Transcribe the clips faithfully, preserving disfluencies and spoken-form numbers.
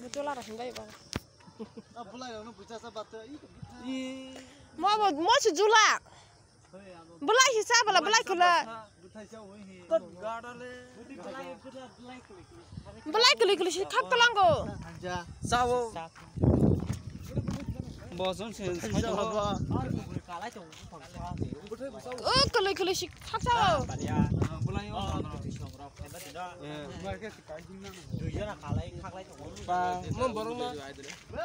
Mutola ra himbai ba. A bulai rok no bucha sa bat. I. Mo bo mo su jula. Bulai hisa bala bulai khula. Bulai kuli kuli si khak talango. Sao. Bojon se. O kuli kuli si khak sao. Ba mo borok na.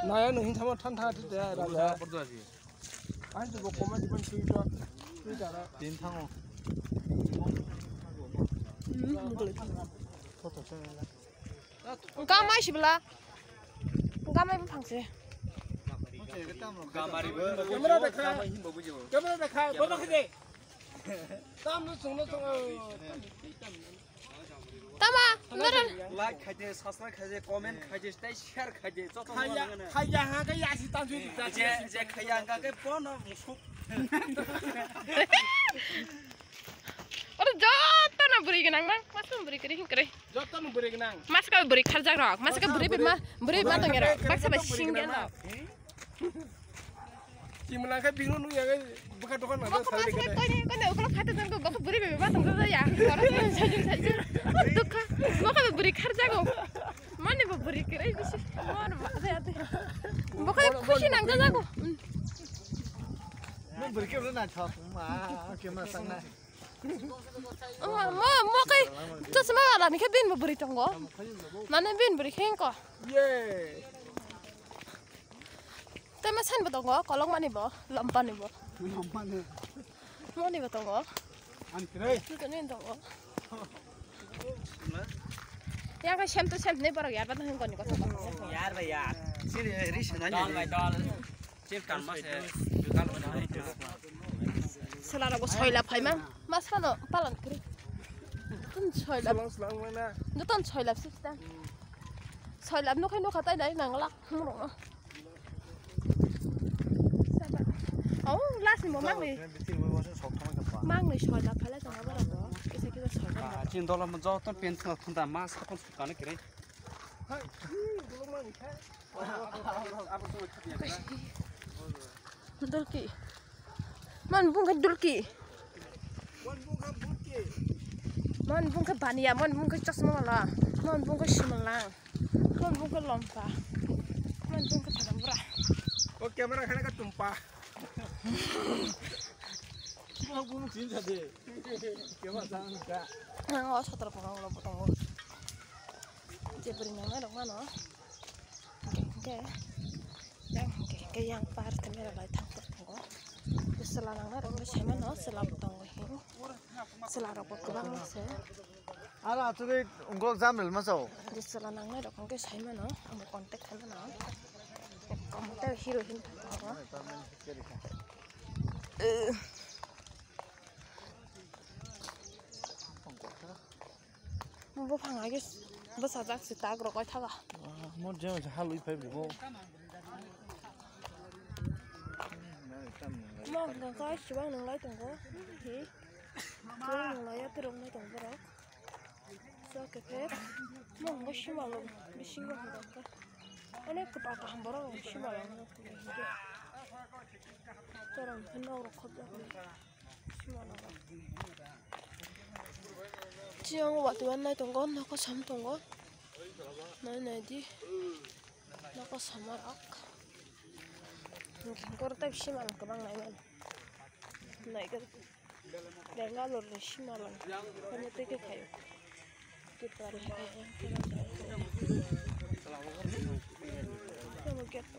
Naya no hin thamo than tha thide raja. Ang tu bo koma di ban tui to. Tui dara. Tin thango. Gamai sibla. Gamai bufang se. Camera dekha. Camera dekha. Bobo khide. Tam no sung no sung. Tama, nara. Like khaide, subscribe khaide, comment khaide, tei share khaide, joto khaya, khaya ha khe yasi tanjui di. Je, je khaya ha khe pono musuk. Oro joto na bwrwi gwnang nang, mas bwrwi kwrwi hin kwrwi. Joto no bwrwi gwnang. Mas ka bwrwi kharjak rok, mas ka bwrwi ma, bwrwi ma tong rok, baksa bai sing gwnang. Chimla khe bigno nung ya khe bwkha dokan na. Mokho sa masa khe khe. Koine koine ukolo phato jang go gopho bwrwi bai ba tong ja ya. Oro sajung sajung. Dukha. Mokho bwrwi kharjago. Mani bo bwrwi kwrwi bisi. Mani bo ade ade. Bo khe khusi nang jago. Nung bwrwi khe na thok ma khe ma sang na. Mo mo khe chosma wala ni khe bin bo bwrwi tongo. Mane bin bwrwi khe ko. Ye. Tei ma sen bo tongo, kolokmani bo, lompani bo. Lompani. Moni bo tongo. Ani kwrwi. Nini tongo. Yang kai sem to sem nei borok yar ba tong koni kotha. Yar ba yar. Sini ri sana ni. Dol bai dol. Chip kan ma se. Sela rok bo soila phaima. Mas kano palan kri. Tun soila. Selang selang mana. Nutun soila sista. Soila nukhai nukha tai dai nangla. Murung. Oh, last ni mo mangni. Mangni soila phala tong abo rok. Kisa kisa soila. Chin dola mo joto pen thang thang ma sa kon sukana kre. Dulki. Man bung ka dulki. Man bung ka baniya, man bung ka chasma wala, man bung ka simalang. Mon bung ka lompa. Mon bung ka thadam bra. O camera khana ka tumpa. Mo bung chin sa de. Camera sa ka. Ang o sotor ko ang lo potong. Je bring nang na dong mano. Oke, oke. Yang oke, oke yang par camera lai thang por tongo. Sela nang na dong sai mano, sela tongo hin. Sela rok bo kwbangma se. Aro achugwi ungkol jam ril ma chao. Sela nangnai rok hwnkhe sai mano, amo contact khai mano. Contact hero hin thangkha. Buphang age bwsajak se tak rok oi thaga. Mo je halwi phai bo. Mo hwnkha chwng nwnglai tongo. Hi. Chwng nwnglai ya, kwrwngma tong borok. Chwng khe khe, mo hwnba simalwng bisingo hwnba khe. Onek kwtal kaham borok rok simalwng no hwnba hinkhe. Chwng khe nok rok khobjak ni simalwng rok. Chiyang watwi wan nai tongo, nogo sam tongo. Nai nai di. Nogo sama rok. Hwnkhe koro tei simalwng kwbang nai mano. Naikhe Bangalore ni simalwng. Kanya tei khe khaio. Tripura ni hai. Tamo gate.